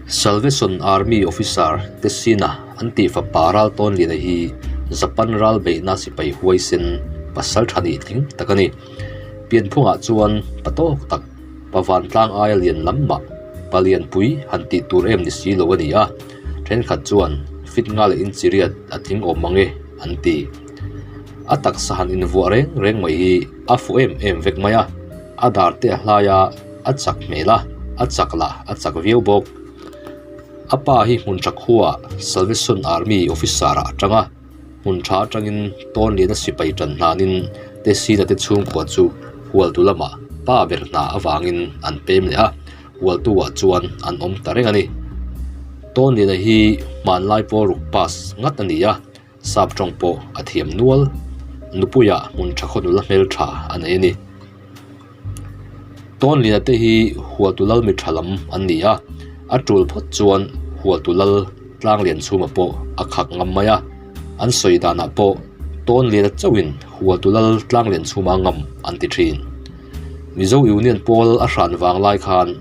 Salvation Army Officer Tessina an tih fapa Raltawnliana hi Japan ral beihna sipai huaisen pasal tha nih tling tak a ni. Pianphungah chuan pa tawk tak, pa vantlang aia lian lam mah, pa lianpui han tih tur em ni si lo a ni a, thenkhat chuan fit nga leh inchiriat a tling awm mang e an ti. A taksa han invuah reng reng mai hi a fuh em em vek mai a, a dar te a hlai a, a chak hmel a, a chak lah a chak viau bawk. A pa hi hmun tha khuaah Salvation Army officer ah a tang a, hmun tha atangin Tawnliana sipai tan hnanin Tesina te chhungkua chu Hualtu lamah pa ber hna avangin an pem leh a, Hualtu ah chuan an awm ta reng a ni. Tawnliana hi hmanlai pawl ruk pass ngat a ni a. Sap tawng pawh a thiam nual. Nupuiah hmun tha khaw nula hmel tha a nei a ni. Tawnliana te hi Hualtu lal mi tha lam an ni a, a tul phawt chuan Hualtu lal tlang lian chhuma pawh a khak ngam mai a. An sawi danah pawh Tawnliana chauhin Hualtu lal tlang lian chhuma ngam an ti thin. Mizo Union pawl a hran vang lai khan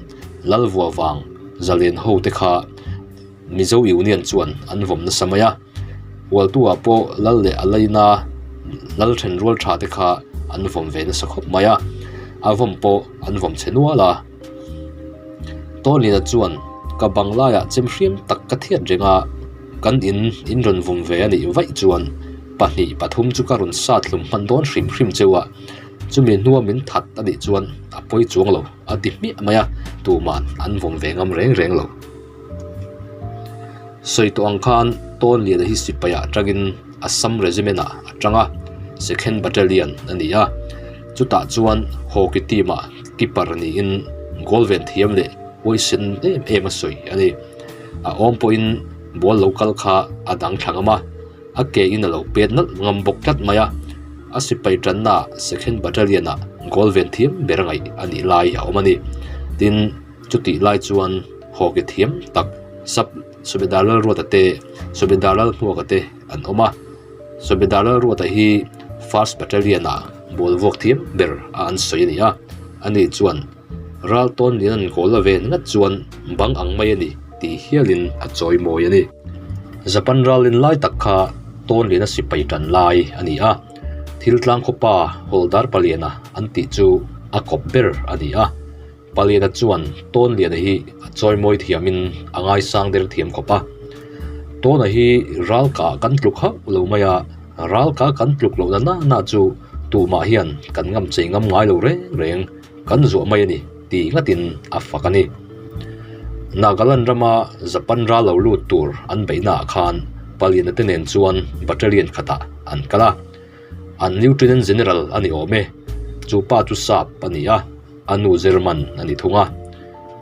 Lalvua vang zalen ho te kha Mizo Union chuan an vawm nasa mai a, Hualtu ah pawh lal leh a laina lal then rual tha te kha an vawm ve nasa khawp mai a, a vawm pawh an vawm chhe nual a. Tawnlina chuan ka bang laiah chem hriam tak ka thiat reng a, kan in in rawn vawm ve a nih vaih chuan pahnih pathum chu ka rawn sat hlum hman dawn hrim hrim cheu a, chumi hnua min that a nih chuan a pawi chuang lo a ti hmiah mai a, tuman an vawm ve ngam reng reng lo. Sawi tawh ang khan Tawnliana hi sipai ah tangin Assam Regiment ah a tang a, Second Battalion a ni a. Chutah chuan hockey team ah keeper niin goal ven thiam leh huaisen em em a sawi a ni. A awm pawhin ball lo kal kha a dang thla ngam a, a ke in a lo pet nalh ngam bawk tlat mai a. A sipai tanna ah Second Battalion ah goal ven thiam ber ngaih a nih lai a awm a ni. Tin. Chutih lai chuan hockey thiam tak sap Subedar Lalruata te Subedar Lalhmuaka te an awm a, Subedar Lalruata hi First Battalion ah ball vuak thiam ber a an sawi a ni a, ani chuan ral tawn lian an goal a ven ngat chuan bang ang mai a ni tih hialin a chawi mawi a ni. Japan ralin lai tak kha tawn liana sipai tan lai a ni a, thil tlang khawpa Hawldar Paliana an tih chu a kawp ber a ni a. Paliana chuan Tawnliana hi a chawimawi thiamin a ngaisang der thiam khawp a. Tawna hi ralkah kan tluk hauh lo mai a, ralka kan tluk lohna na na chu tumah hian kan ngam chei ngam ngai lo reng reng, kan zuah mai a ni ti ngatin a fak a ni. Nagaland rama Japan ral lo lut tur an beihnaah khan Paliana te nen chuan battalion khatah an kal a. An Lieutenant General a ni awm e, chu pa chu sap a ni a. A nu German a ni thung a.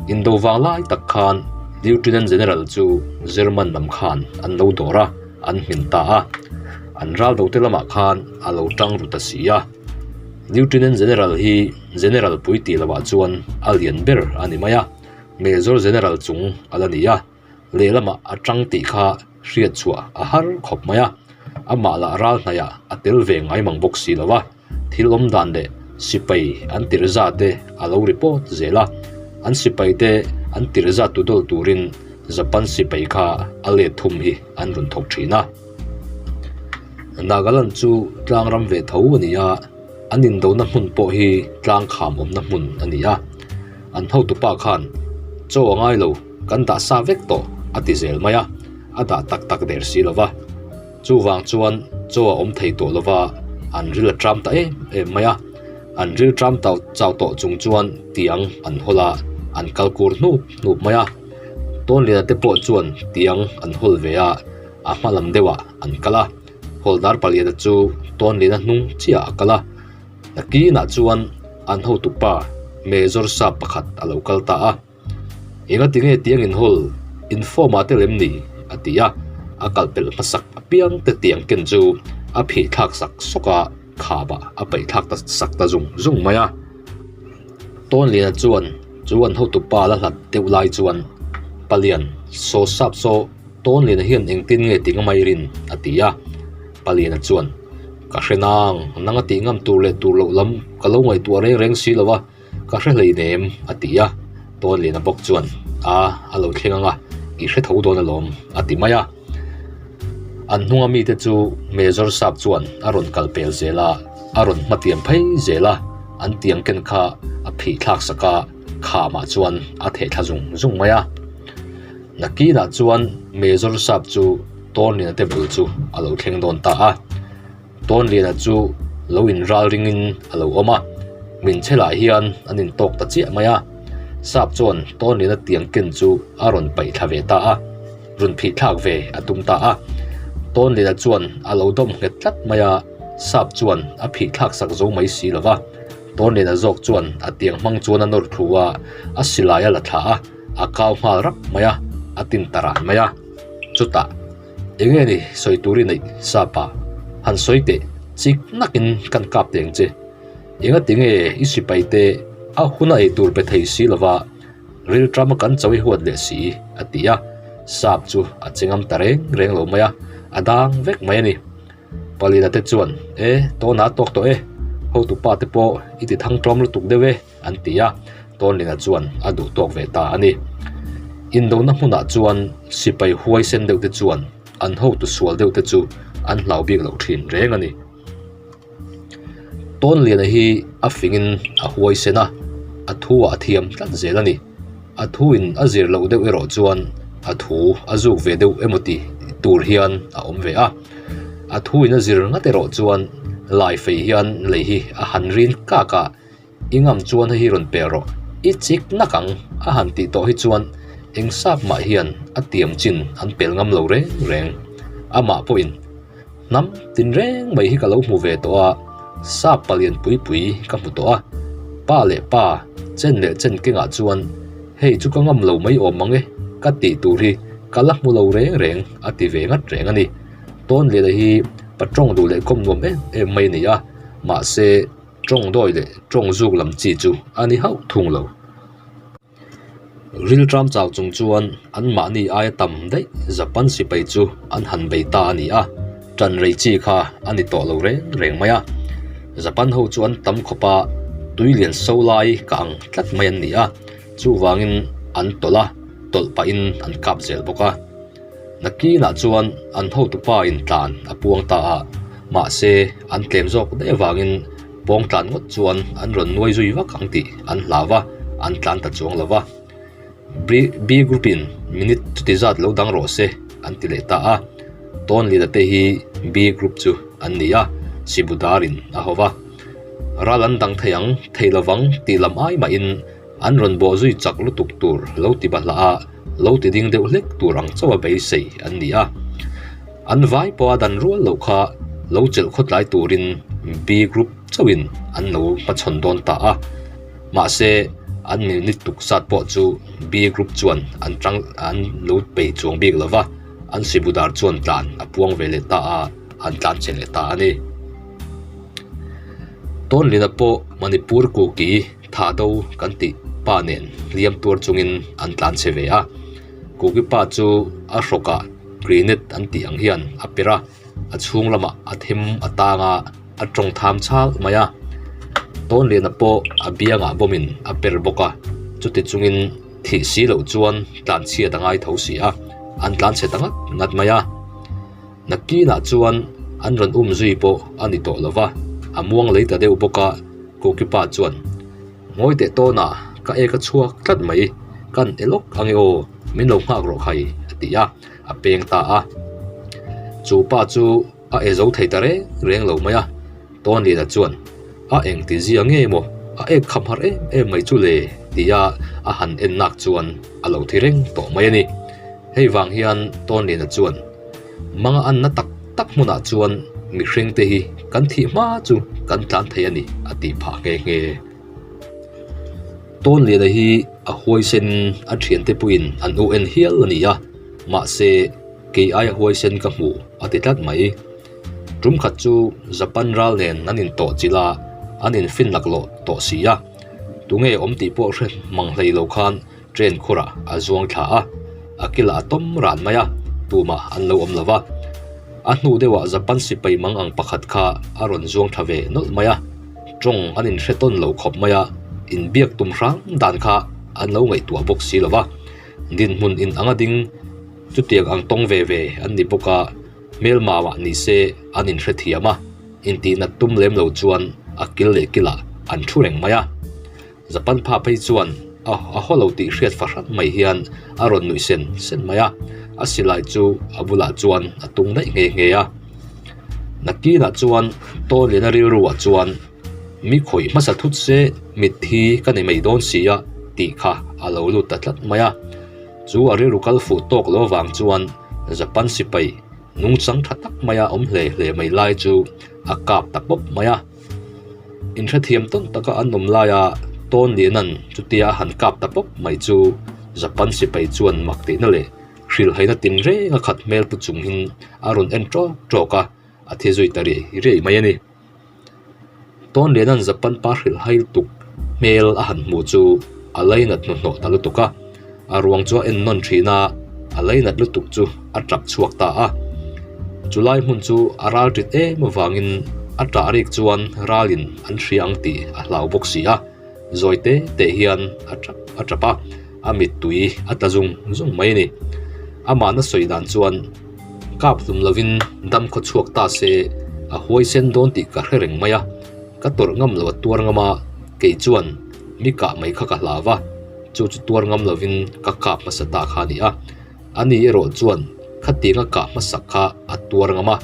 Indo vang lai tak khan Lieutenant General chu German lam khan an lo dawr a, an hmin ta a. An ral do te lamah khan a lo tang ru ta si a. Lieutenant General hi General pui tih lohah chuan a lian ber a ni mai a, Major General chung a la ni a. Lehlamah a tang tih kha hriat chhuah a har khawp mai a, amah lah ral hnaiah a tel ve ngai mang bawk si lo a, thil awm dan leh sipai an tirh zat te a lo report zel a, an sipai te an tirh zat tu dawl turin Japan sipai kha a let thum hi an rawn thawk thin a. Nagaland chu tlang ram ve tho a ni a, an indona hmun pawh hi tlang kham awmna hmun a ni a, an hotupa khan chaw a ngai lo. Kan dah sa vek tawh a ti zel mai a, a dah tak tak der si lo va. Chuvang chuan chaw a awm thei tawh lo va, an ril a tram ta em em mai a. An ril tram tau chau tawh chung chuan tiang an hawl a, an kal kur hnup hnup mai a. Tawnliana te pawh chuan tiang an hawl ve a, a hma lam deuhah an kal a. Hawldar paliana chu Tawnliana hnung chiah a kal a. Nakinah chuan an hotupa Major Sap pakhat a lo kal ta a. Enga tinge tiang in hawl in form ah te lem ni? a ti a, a kal pelh hmasak apiang te tiang ken chu a phih thlak sak sawk a, khap ah a paih thlak ta sak ta zung zung mai a. Tawnliana chuan chu an hotu pa la hlat deuh lai chuan Palian saw sap saw Tawnliana hian engtin nge ti ngamai rin? a ti a, Paliana chuan Ka hre nang, nang a tih ngam tur leh tur loh lam ka lo ngaihtuah reng reng si lo a, Ka hre hleinem, a ti a. Tawnliana bawk chuan, A, a lo thleng ang a. I hre tho dawn alawm, a ti mai a. An hnunga mite chu Major Sap chuan a rawn kal pel zel a, a rawn hmatiam phei zel a, an tiang ken kha a phih thlak sak a, khamah chuan a theh thla zung zung mai a. Nakinah chuan Major Sap chu Tawnliana te bul chu a lo thleng dawn ta a. Tawnliana chu lo inral ringin a lo awm a, min chhelah hian an intawk ta chiah mai a. Sap chuan Tawnliana tiang ken chu a rawn paih thla ve ta a, rawn phih thlak ve a tum ta a. Tawnliana chuan a lo dawm nghet tlat mai a, Sap chuan a phih thlak sak zo mai si lo va. Tawnliana zawk chuan a tiang hmang chuan a nawr thu a, a silai a la thla a, a kau nghal rap mai a, a tin ta ran mai a. Chutah. Enge ni sawi tur i neih sapa han sawi teh chik nakin kan kap teng che. Enga tinge i sipai te a huna ei tur pe thei si lova rilṭama kan cho i huat leh si a ti a, sap chu a che ngam ta reng reng lo mai a, a dang vek mai a ni. Palina te chuan e tawn a tawk tawh e, hotupa te pawh i ti thang tlawm lutuk deuh e. an ti a, Tawnlina chuan a duh tawk ve ta a ni. Indona hmunah chuan sipai huaisen deuh te chuan an hotu sual deuh te chu an hlau bik loh thin reng a ni. Tawnliana hi a fingin a huaisen a, a thu ah a thiam tlat zel a ni. A thu in a zir loh deuh erawh chuan a thu a zuk ve deuh emaw ti tur hian a awm ve a. A thu in a zir ngat erawh chuan lai fei hian lei hi a han rin kak a. I ngam chuan hei hi rawn pe rawh, i chik nak ang a han tih tawh hi chuan eng sap mah hian a tiam chin an pel ngam lo reng reng. Amah pawhin hnam tin reng mai hi ka lo hmu ve tawh a, sap palian pui pui ka hmu tawh a, pa leh pa, chen leh chen kengah chuan hei chu ka ngam lo mai awm ang e ka tih tur hi ka la hmu lo reng reng a ti ve ngat reng a ni. Tawnliana hi pa tawng duh leh kawm nuam em em mai a ni a, mahse, Tawng dawi leh tawng zuk lam chi chu a ni hauh thung lo. Rilṭam chau chung chuan anmahni aia tam daih Japan sipai chu an han bei ta a ni a, ṭan rei chi kha a ni tawh lo reng reng mai a. Japan ho chu an tam khawp a, tui lian so lai ka ang tlat mai an ni a, chuvangin an tawlh a, tawlh pahin an kap zel bawk a. Nakinah chuan an hotupa in tlan a puang ta a, mahse an tlem zawk daih avangin pawng tlan ngawt chuan an rawn nuai zui vak ang tih an hlau va, an tlan ta chuang lo va. B group in minute chuti zat lo dang rawh se an ti leh ta a, Tawnlina te hi B group chu an ni a, Sibudarin a ho va. Ral an dang thei ang, thei lovang tih lam ai mahin An rawn bawh zui chak lutuk tur lo ti bahlah a, lo ti ding deuh hlek tur ang chauh a beisei an ni a. An vai pawh a dan rual loh kha lo chelh khawtlai turin B group chauhin an lo hmachhawn dawn ta a. Mahse, an minute tuk zat pawh chu B group chuan an tang an lo bei chuang bik lo va, an sibudar chuan tlan a puang ve leh ta a, an tlan che leh ta a ni. Tawnlina pawh Manipur Kuki Tha do kan tih pa nen hliam tuar chungin an tlan chhe ve a, Kuki pa chu a hrawkah grenade an tih ang hian a per a, a chhung lamah a them a tang a, a tawng tham chal mai a. Tawnliana pawh a biangah bawmin a per bawk a, chuti chungin thih si loh chuan tlan chhiat a ngai tho si a, an tlan chhe ta ngat ngat mai a. Nakinah chuan an rawn um zui pawh a ni tawh lo va, a muang lei ta deuh bawk a, Kokipa chuan, Ngawi teh tawnah ka ek a chhuak tlat mai, kan e lawk ange aw, min lo nghak rawh khai, a ti a, a peng ta a. Chu pa chu a e zo thei ta reng reng lo mai a, Tawnliana chuan, A engti zia nge maw, a ek kham har em em mai chu le, tia a han en nak chuan a lo thi reng tawh mai a ni. Hei vang hian Tawnliana chuan, Manga anna tak tak hmunah chuan mihring te hi kan thih hma chu kan tlan thei a ni, a tih phah nghe nghe. Tawnliana hi a huaisen a thiante pawhin an u en hial a ni a, mahse kei aia huaisen ka hmu a ti tlat mai. Tum khat chu Japan ral nen an intawh chilh a, an infin laklawh tawh si a, tunge awm tih pawh hre mang hlei lo khan Train khurah a zuang thla a, a kilah a tawm ran mai a, tumah an lo awm lo va. A hnu deuhah Japan sipai mang ang pakhat kha a rawn zuang thla ve nawlh mai a, tawng an inhre tawn lo khawp mai a, inbiak tum hrang dan kha an lo ngaihtuah bawk si lo va. Dinhmun in anga ding. Chutiang ang tawng ve ve an ni bawk a, hmelma mah ni se an inhrethiam a, intihnat tum lem lo chuan a kil leh kilah an thu reng mai a. Japan pha phei chuan a a haw lo tih hriat fahran mai hian a rawn nuih sen sen mai a, a silai chu a bulah chuan a tung daih nghe nghe a. Nakinah chuan Tawliana rilruah chuan mi khawih hmasa thut se mitthi ka ni mai dawn si a tih kha a lo lut ta tlat mai a. Chu a rilru kal fuh tawk lo avang chuan Japan sipai nungchang tha tak maia awm hle hle mai lai chu a kap ta pawp mai a. Inhrethiam tawn taka an awm laia tawn lianan chutia a han kap ta pawp mai chu Japan sipai chuan mak tihna leh hrilhhaina tinreng a khat hmel pu chung in a rawn en tawk tawk a, a thi zui ta riai riai mai a ni. Tawn lianan Japan pa hrilhhai lutuk hmel a han hmuh chu a lainat hnuhnawh ta lutuk a, a ruang chu a en nawn thin a, a lainat lutuk chu a tap chhuak ta a. Chulai hmun chu a ral tit em avangin a tah rik chuan ralin an hria ang tih a hlau bawk si a, zawi te te hian a tap a tap a, a mittui a tla zung zung mai a ni. Amahna sawi dan chuan kap hlum lovin dam khaw chhuak ta se a huaisen dawn tih ka hre reng mai a, ka tawrh ngam lo a tuar ngam a, kei chuan mi kah mai kha ka hlau va. Chu chu tuar ngam lovin ka kap hmasa ta kha a ni a, ani erawh chuan khatianga kah hmasak kha a tuar ngam a,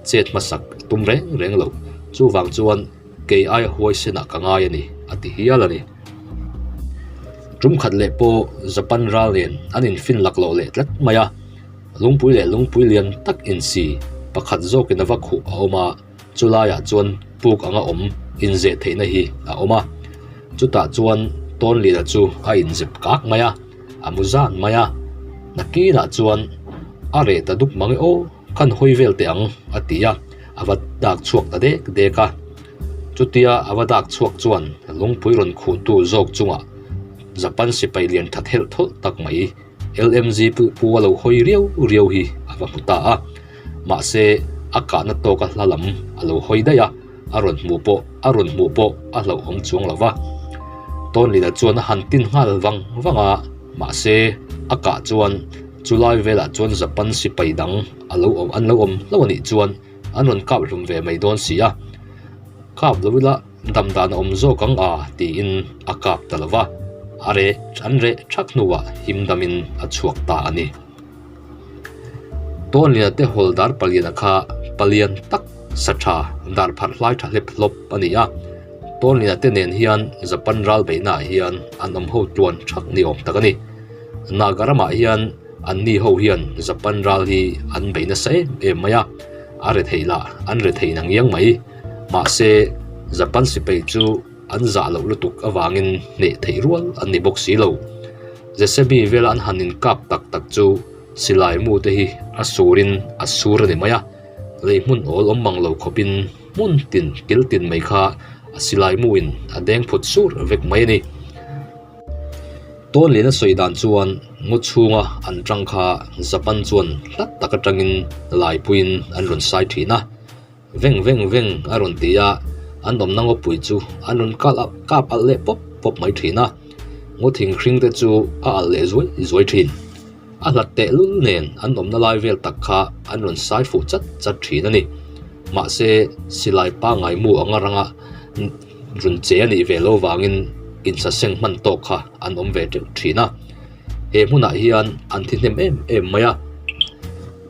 chet hmasak a tum reng reng lo. Chuvang chuan kei aia huaisenah ka ngai a ni, a ti hial a ni. Tum khat leh pawh Japan ral nen an infin lak loh leh tlat mai a, lungpui leh lungpui lian tak insi pakhat zawkin a va khuh a awm a, Chu laiah chuan puk anga awm inzeh theihna hi a awm a, chutah chuan Tawnlina chu a inzep kak mai a, a mu zan mai a, nakinah chuan a reh ta dup mang e aw, khan hawi vel teh ang a ti a, a va dak chhuak ta dek dek a. Chutia a va dak chhuak chuan lungpui rawn khuhtu zawk chungah Japan sipai lian tha thelh thawlh tak mai LMG pu a lo hawi riau riau hi a va hmu ta a, mahse a kahna tawka hla lam a lo hawi daih a, a rawn hmuh pawh a rawn hmuh pawh a hlauhawm chuang lo va. Tawnlina chuan a han tin nghal vang vang a, mahse a kah chuan chulai velah chuan Japan sipai dang a lo awm an lo awm hlauh a nih chuan an rawn kap hlum ve mai dawn si a, kap lo ila. Dam dan a awm zawk ang a tiin a kap ta lo va, a reh an reh thak hnuah him damin a chhuak ta a ni. Tawnliana te hawl dar paliana kha palian tak sa tha dar pharh hlai tha hlep hlawp a ni a, Tawnliana te nen hian Japan ral beihnaah hian an awm ho tluan thak ni awm tak a ni. Naga ramah hian Anni ho hian Japan ral hi an bei nasa em em mai a, a rethei lah an rethei na ngiang mai. Mahse, Japan sipai chu an zah loh lutuk avangin hneh theih rual an ni bawk si lo. Jesebi vela an han inkap tak tak chu silai mu te hi a surin a sur a ni mai a, lei hmun awl awm mang lo khawpin hmun tin kil tin mai kha a silai muin a deng phut sur vek mai a ni. Tawnliana sawi dan chuan ngaw chhunga an tang kha Japan chuan hlat tak atangin laipuiin an rawn sai thin a, veng veng veng a rawn ti a, an awmna ngawpui chu an rawn kal kap alh leh pawp pawp mai thin a, ngaw thing hring te chu a alh leh zuai zuai thin. A hlat tehlul nen an awmna lai vel tak kha an rawn sai fuh chat chat thin a ni. Mahse silai pangngai mu anga ranga Run che a nih ve lo vangin insaseng hman tawk kha an awm ve teuh thin a, he hmunah hian an thi hnem em em mai a.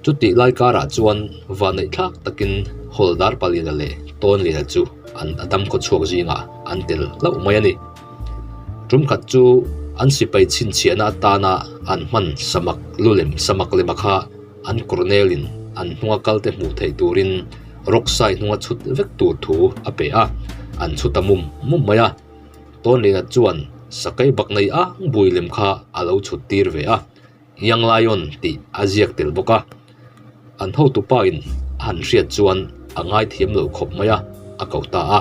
Chutih lai karah chuan vanneih thlak takin Hawldar Palina leh Tawnlina chu an a dam khaw chhuak zingah an tel hlauh mai a ni. Tum khat chu an sipai chhinchhiahna atana an hman samak lulem samak lema kha An Colonel-in an hnunga kalte hmuh theih turin rawksai hnunga chhut vek tur thu a pe a, an chhut ta mum mum mai a. Tawnlina chuan sakei bak nei ang bui lem kha a lo chhut tir ve a, Young Lion tih a ziak tel bawk a. An hotupain a han hriat chuan a ngaithiam lo khawp mai a, a ko ta a.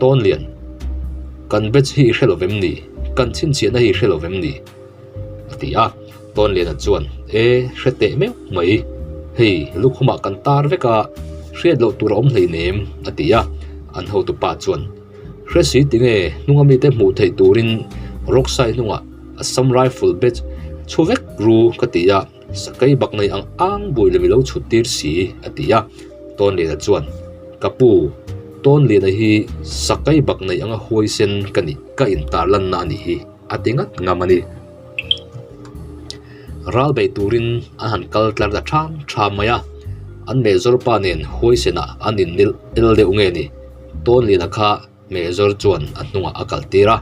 Tawnlian, kan batch hi i hre lo vem ni? Kan chhinchhiahna hi i hre lo vem ni? A ti a. Tawnliana chuan, E, hre teh meuh mai. Hei, lukhumah kan tar vek a, hriat loh tur a awm hleinem, a ti a. An hotupa chuan, Hre si tinge, hnunga mite hmuh theih turin Rockside hnungah Assam Rifle batch chhu vek ru ka ti a. Sakei bak nei ang ang bui lem i lo chhut tir si, a ti a. Tawnliana chuan, Ka pu, Tawnliana hi sakei bak nei anga huaisen ka nih ka intarlanna a nih hi, a ti ngat ngam a ni. Ral bei turin an han kal tlar ta ṭham ṭham mai a, an mehzawr pa nen huaisenah an innilh el deuh nge ni? Tawnliana kha Mehzawr chuan a hnungah a kal tir a,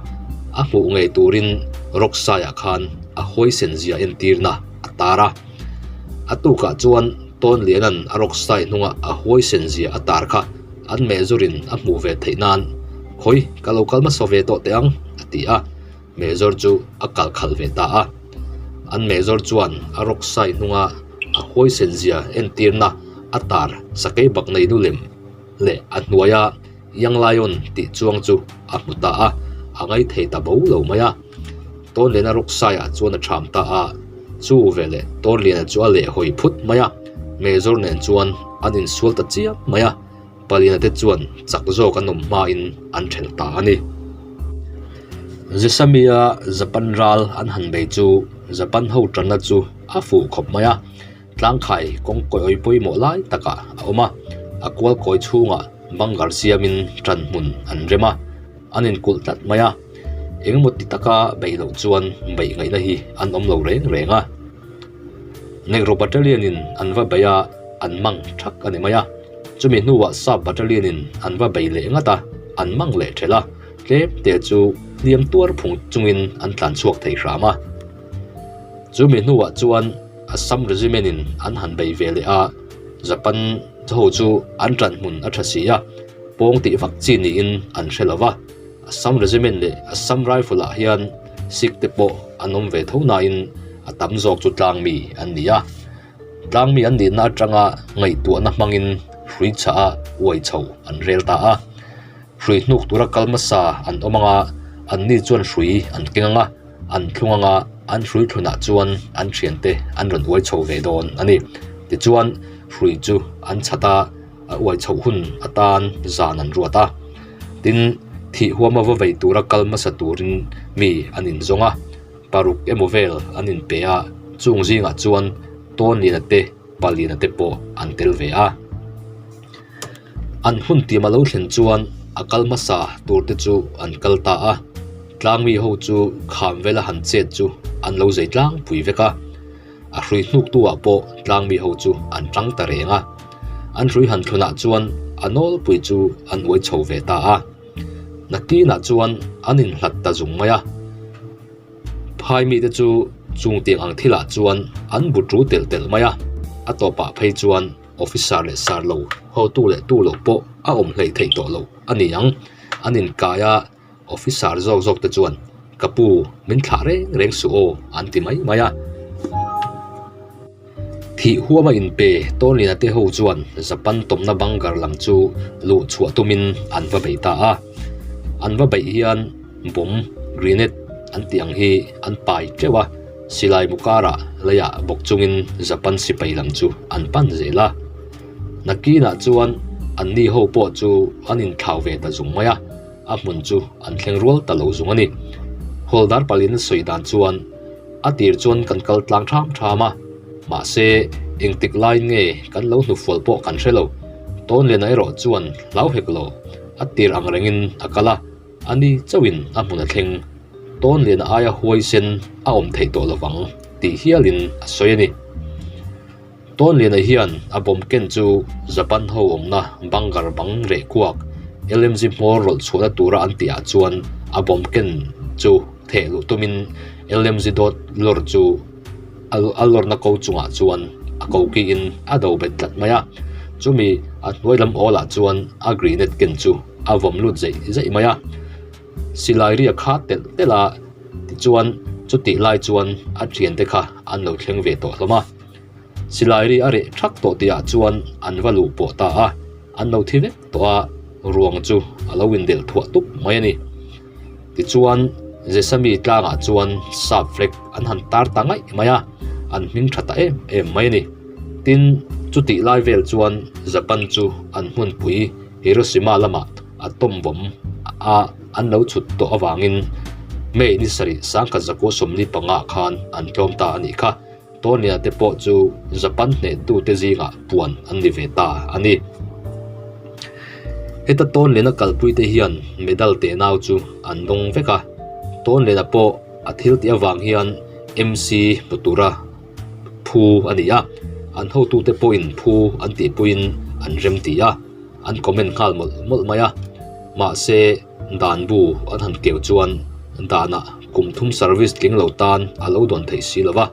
a hmuh ngei turin Rocksaiah khan a huaisen zia entirna a tar a. A tukah chuan Tawnliana'n a Rocksai hnunga a huaisen zia a tar kha an mehzawrin a hmuh ve theih nan, Khawi, ka lo kal hmasa ve tawh teh ang, a ti a. Mehzawr chu a kal khalh ve ta a. An mehzawr chuan a Rocksai hnunga a huaisen zia entirna a tar sakei bak nei nu lem leh a hnuaia Young Lion tih chuang chu a hmu ta a, a ngaithei ta bo lo mai a. Tawnliana ruksaiah chuan a ṭham ta a, chu veleh Tawnliana chu a lehhawi phut mai a, Mezawr nen chuan an insual ta chiam mai a, Paliana te chuan chak zawk an awm hmain an ṭhelh ta a ni. Zesamia Japan ral an han bei chu Japan ho ṭanna chu a fuh khawp mai a. Tlangkhai kawng kawi pawimawh lai takah a awm a, a kual kawi chhungah bunker siamin ṭan hmun an rem a, an inkulh tlat mai a. Engemaw ti taka beih loh chuan beih ngaihna hi an awm lo reng reng a. Negro Battalion-in an va bei a, an mang ṭhak a ni mai a. Chumi hnuah Sap Battalion-in an va bei leh ngat a, an mang leh ṭhelh a, tlem te chu hliam tuar phung chungin an tlan chhuak thei hram a. Chumi hnuah chuan Assam Regiment in an han bei ve leh a, Japan ho chu an ṭan hmun a ṭha si a, pawng tih vak chi niin an hre lo va. Assam Regiment leh Assam Rifle ah hian Sikh te pawh an awm ve tho nain a tam zawk chu tlangmi an ni a. Tlangmi an nihna atanga ngaihtuahna hmangin hrui chhah a uai chho an rel ta a. Hrui hnuk tura kal hmasa an awm anga anni chuan hrui an keng ang a. An thlung anga an hrui thlunah chuan an thiante an rawn uai chho ve dawn a ni. Tichuan hrui chu an chhat a, a uai chhoh hun atan zan an ruat a. Tin, thih huama va vei tura kal hmasa turin mi an inzawng a, paruk emaw vel an inpe a, chung zingah chuan Tawnliana te Paliana te pawh an tel ve a. An hun tiam a lo thlen chuan a kal hmasa tur te chu an kal ta a, tlangmi ho chu kham vela han chet chu an lo zei tlangpui vek a, a hrui hnuk tu ah pawh tlangmi ho chu an tang ta reng a, an hrui han thlun ah chuan a nawlpui chu an uai chho ve ta a, nakinah chuan an inhlat ta zung mai a. Phai mite chu chung tiang ang thilah chuan an bu ṭu telh telh mai a, a tawpah phei chuan officer leh sar lo, hotu leh tu loh pawh a awm hleih theih tawh lo a ni ang. An inkai a, officer zawk zawk te chuan Ka pu, min thlah reng reng suh aw an ti mai mai a. Thih huama inpe Tawnlina te ho chuan Japan tawmna bunker lam chu luh chhuah tumin an va bei ta a. An va beih hian bomb, grenade an tih ang hi an pai teuh a, silai mu karah leiah bawk chungin Japan sipai lam chu an pan zel a. Nakinah chuan anni ho pawh chu an inthlau ve ta zung mai a, a hmun chu an thleng rual ta lo zung a ni. Hawldar palin sawi dan chuan a tir chuan kan kal tlang ṭham ṭham a, mahse engtik laiin nge kan lo hnufual pawh kan hre lo. Tawnliana erawh chuan hlau hek lo, a tir ang rengin a kal a, a ni chauhin a hmun a thleng. Tawnliana aia huaisen a awm theih tawh lovang tih hialin a sawi a ni. Tawnliana hian a bomb ken chu Japan ho awmna bunker bang reh kuak LMG hmawr rawlh chhuahna tura an tihah chuan a bomb ken chu theh luh tumin LMG dawt lawr chu a lawrna ko chungah chuan a ko kiin a do bet tlat mai a, chumi a hnuai lam awlah chuan a grenade ken chu a vawm lut zeih zeih mai a. Silai ria kha telh telh a tichuan chutih lai chuan a thiante kha an lo thleng ve tawh hlawm a. Silai ri a reh thak tawh tihah chuan an va luh pawh ta a, an lo thi vek tawh a, ruang chu a lo indelh thuah tup mai a ni. Tichuan Jesami tlangah chuan sap flag an han tar ta ngaih mai a, an hming tha ta em em mai a ni. Tin, chutih lai vel chuan Japan chu an hmunpui Hiroshima lamah atom bomb a an lo chhut tawh avangin May ni sarih 1945 khan an tlawm ta a nih kha. Tonya te pawh chu Japan hnehtute zingah puan an ni ve ta a ni. Heta Tawnliana kalpuite hian medal tehnau chu an dawng vek a, Tawnliana pawh a thil tih avang hian MC hmu tura phu a ni a, an hotute pawhin phu an tihpuiin an remti a, an comment nghal mawlh mawlh mai a, mahse dan bu an han keu chuan danah kum thum service tling lo tan a lo dawn theih si lo va,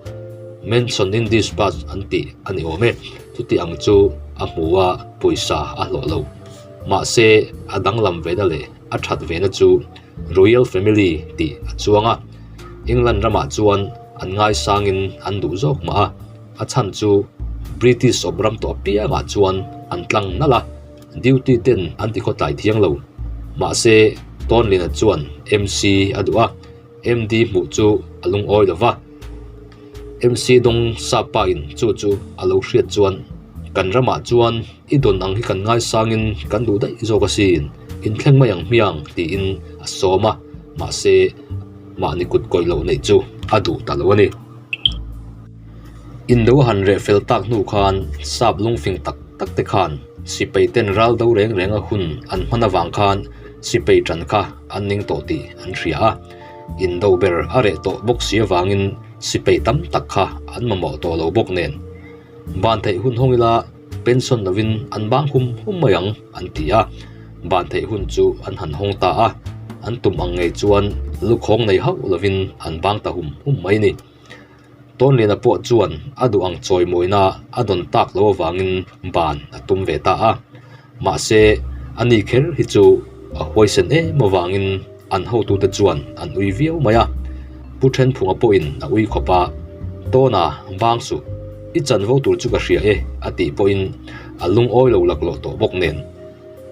mention in dispatch an tih a ni awm e, chuti ang chu a hmu a pawisa a hlawh lo. Mahse a danglam vena leh a that vena chu Royal Family tih a chuang a, England ramah chuan an ngaisangin an duh zawk mah a, a chhan chu British awp ram tawh apiangah chuan an tlang nalh a, duty ten an ti khawtlai thiang lo. Mahse Tawnliana chuan MC a duh a, MD hmuh chu a lungawi lo va. MC dawng sap pa in chu chu a lo hriat chuan kan ramah chuan i dawn ang hi kan ngaisangin kan duh daih zawk asin, inthleng mai ang hmiang tiin a sawm a, mahse mahni kut kawih loh neih chu a duh ta lo a ni. Indo a han reh fel tak hnu khan sap lungfing tak tak te khan sipai ten ral do reng reng a hun an hman avang khan sipai tan kha an ning tawh tih an hria a, indo ber a reh tawh bawk si avangin sipai tam tak kha an mamawh tawh lo bawk nen. Ban theih hun hawng ila pension lovin an bang hum hum mai ang an ti a, ban theih hun chu an han hawng ta a, an tum ang ngei chuan lukhawng nei hauh lovin an bang ta hum hum mai a ni. Tawnliana pawh chuan a duh ang chawimawina a dawn tak loh avangin ban a tum ve ta a, mahse ani kher hi chu a huaisen em avangin an hotute chuan an ui viau mai a, Pu Thenphunga pawhin a ui khawp a, Tawna bang suh, i chanvo tur chu ka hria e a tih pawhin a lungawi lo laklawh tawh bawk nen.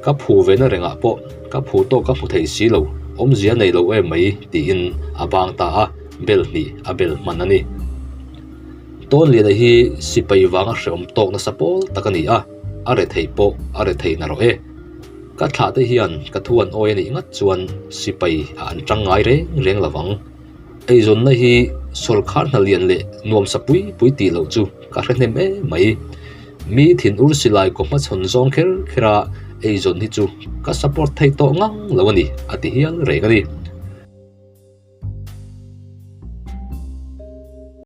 Ka phu ve na rengah pawh ka phu tawk ka hmu thei si lo, awmzia nei lo em mai tiin a bang ta a, bel hnih a bel hman a ni. Tawnliana hi sipai vanga hreawm tawk nasa pawl tak a ni a, a rethei pawh a rethei na rawh e. Ka thlah te hian ka thu an awi a nih ngat chuan sipai a an tang ngai reng reng lo vang. Eizawnna hi sawrkhar hna lian leh nuamsa pui pui tih loh chu ka hre hnem em mai. Mi thinur silai kaw hmachhawn zawng kher kher a eizawn hi chu ka support thei tawh ngang lo a ni a ti hial reng a ni.